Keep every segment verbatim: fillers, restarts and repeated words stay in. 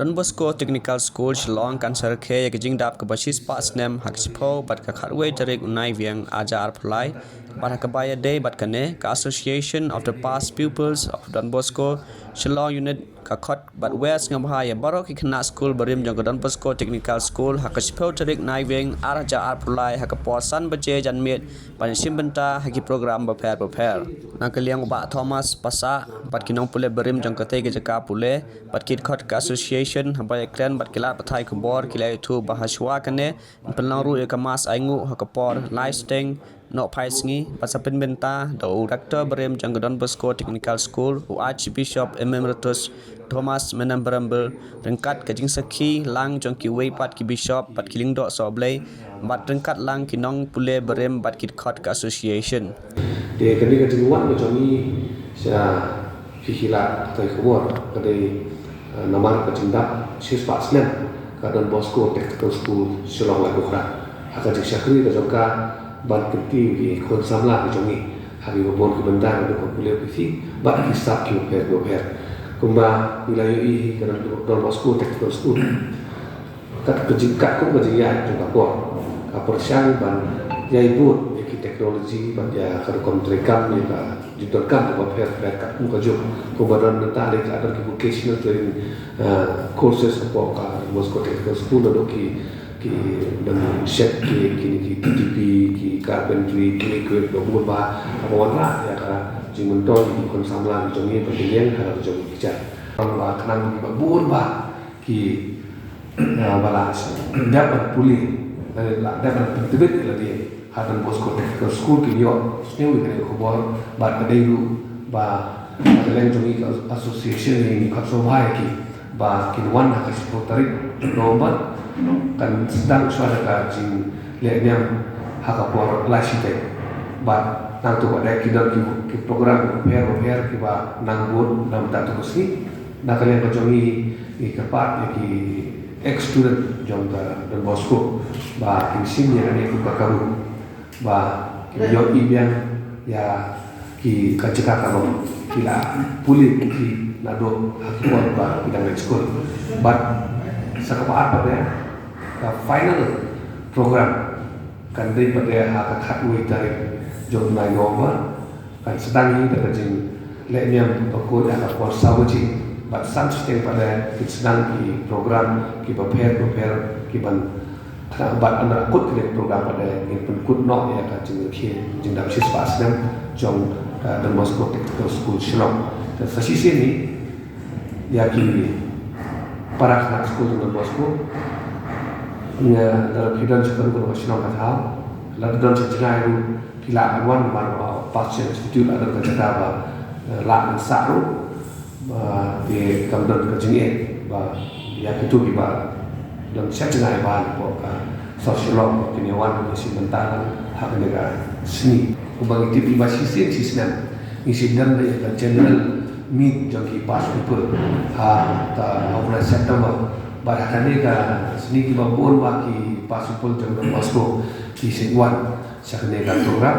Don Bosco Technical School Shillong kan sa rakhe ïa ka jingdap kaba shispah snem ha ka shiphew bad ka khatwei tarik u Naiwieng arhajar arphew lai, bad ha kaba ïadei bad kane ka Association of the Past Pupils of Don Bosco Shillong Unit ka khot bad wer sngewbha ïa baroh ki khynnah skul barim jong ka Don Bosco Technical School ha ka shiphew tarik Naiwieng arhajar arphew lai ha ka por san baje janmiet ban shim bynta ha ki program bapher bapher. Na ka liang u Bah Thomas Passah bad ki nongpule barim jong katei ka jaka pule bad ki dkhot ka association haba ïakren bad ki lad pathai khubor ki la ïathuh ba ha shuwa kane yn pynlong ruh ïa ka mass ainguh ha ka por lai shiteng nohphaisngi bad sa pynbynta da u rector barim jong ka Don Bosco Technical School, u Archbishop Emeritus Thomas Menambrambil, ryngkat ka jingsakhi lang jong kiwei pat ki bishop bad ki lyngdoh sohblei, bad ryngkat lang ki nongpule barim bad ki dkhot ka association. Te kane ka jingwan ka jong ngi sha ki khilad pathai khubor ka dei, eh, namar ka jingdap shispah snem ka Don Bosco Technical School Shillong Laitumkhrah. Ha ka jingshakri ka jong ka ban kyntiew ïa ki khun samla ka jong ngi ha kiba bun ki bynta naduh ka pule pule bad ki sap kiba pher bapher. Kumba ngi la ïohi hi ka Don Bosco Technical School, kat ka jing, katkum ka jingïaid jong ka por, ka pyrshang ban ïai bud ïa ki technology bad ïa ka rukom treikam, ïa ka jingdonkam kaba pher bapher katkum ka juk. Kumba don mynta lei ka don ki vocational training, uh, courses hapoh ka Don Bosco Technical School, naduh ki, ki ban shet ki, kine ki T T P, ki carpentry, ki equipment ba bun ba, kaba wanrah ïa ka jingmyntoi ïa ki khun samla ki jong ngi ba ki liang ha ka jong ki kjat. Ba khnang ba bun ba ki, eh, ba la dep ban pule, eh, la dep ban pyntbit ïa lade ha Don Bosco Technical School, kin ïoh sngewthuh ïa kane ka khubor. Bad ka dei ruh ba ka liang jong ngi ka association ngi khot sngewbha ïa ki ba kin wan ha ka shiphew tarik November, kan sdang shuwa da ka jingleh niam ha ka por lai shiteng. Bad nangta pat ki don ki, ki program bapher bapher kiba nang bud na bynta ka sngi. Na ka liang ka jong ngi, ngi kyrpad ïa ki ex student jong ka Don Bosco ba kin shim ïa kane kum ka kabu ba kin ïohi biang ïa ki, ka jaka kaba ki la pule ki naduh ha ki por ba ki dang leit skul. Bad sa kaba ar pat ïa ka final program kan dei pat ïa ha ka khatwei tarik jong u bnai November. Kan sdang hi da ka jingleh niam ba kut ha ka por saw baje. Bad san shiteng pat kin sdang ki program kiba pher bapher kiban, bad ynda la kut kine ki program pat ngin pynkut noh ïa ka jingrakhe jingdap shispah snem jong ka Don Bosco Technical School Shillong. Te sa shisien hi ïa ki para khynnah skul jong Don Bosco, ïa lada phi don sha kano kano ka shnong ka thaw, lada don sha jngai ruh phi lah ban wan, namar ba Pasture Institute la don ka jaka ba, eh, lah ban sah ruh, ba te kam don ka jingeh ba ïa kito kiba don sha jngai ba hapoh ka sor Shillong kin ïa wan ïa shim bynta lang ha kane ka sngi. Kumba ngi tip hi ba shisien shisnem ngi shu don da ïa ka general meet jong ki past pupil ha ka laiphew September. Bad ha kane ka sngi kiba bun ba ki past pupil jong Don Bosco ki shu wan sha kane ka program.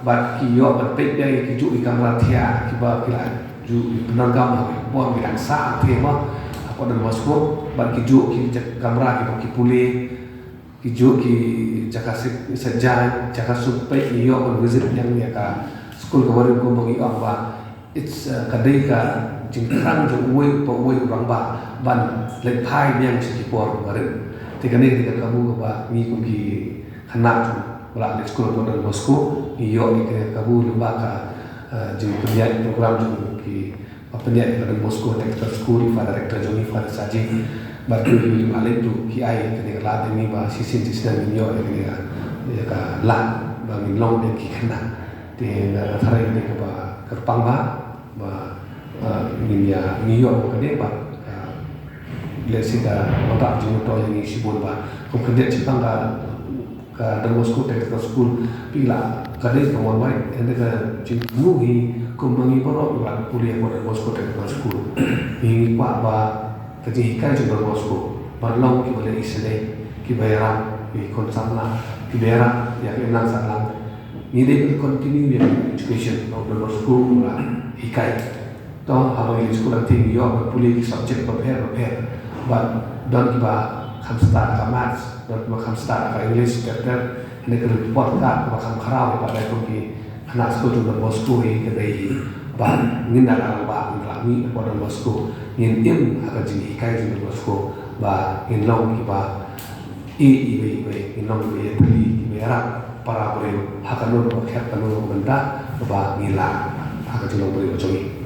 Bad ki ïoh ban peit biang ïa kijuh ki kamra thiah kiba ki la ju pyndonkam ha ki por ki dang sah te ba hapoh Don Bosco. Bad kijuh ki ja-, kamra kiba ki pule, kijuh ki jaka suk, sa jaka suk peit, ngi ïoh ban visit biang ïa ka skul kaba rim kumba ngi ong ba it's, uh, ka dei ka jingthrang jong uwei pa uwei u rangbah ban leit phai biang sha ki por ba rim. Te kane ka dei ka kabu kaba ngi kum ki khynnah jong ba la leit skul hapoh Don Bosco ngi ïoh ïa ka kabu lyngba ka, uh, jingpynïaid program jong ki ba pynïaid ka Don Bosco Technical School, Father Rector jong ngi, Father Sajid, bad ki, ki la leit ruh ki ai kane ka lad ïa ngi ba shisien shisnem ngin ïoh ïa kane ka, ïa ka lad ba ngin long ïa ki khynnah. Te nga tharai kane kaba kyrpang ba, ba, eh, ngin ïa, ngin ïoh kane ba, eh, lehse ka wanrah jingmyntoi ïa ngi shibun ba kum khyndiat shiteng ka ka Don Bosco Technical School, phi lah, ka dei ka wan wai, hynrei ka jingthmu hi kumba ngi baroh ngi la pule ha Don Bosco Technical School. Ngi kwah ba ka jinghikai jong Don Bosco ban long kiba leh isynei, kiba ïarap ïa ki khun samla, kiba ïarap ïa ka imlang sahlang. Ngi dei ban continue ïa ka education ba Don Bosco u la hikai. To haba ngi leit skul hangtei ngi ïoh ban pule ki subject bapher bapher. Bad don kiba kham stad ha ka maths, don kiba kham stad ha ka English, ter ter. Hynrei ka report card kaba kham khraw hi pat dei kum ki khynnah skul jong Don Bosco hi ka dei hi ba ngin da la rangbah, ngin la mih na Don Bosco, ngin im ha ka jinghikai jong Don Bosco, ba ngin long kiba ïeit iwei iwei, ngin long kiba ïatylli, kiba ïarap para briew ha kano kano ka khet, kano kano ka bynta ba ngin lah ha ka jinglong briew jong ngi.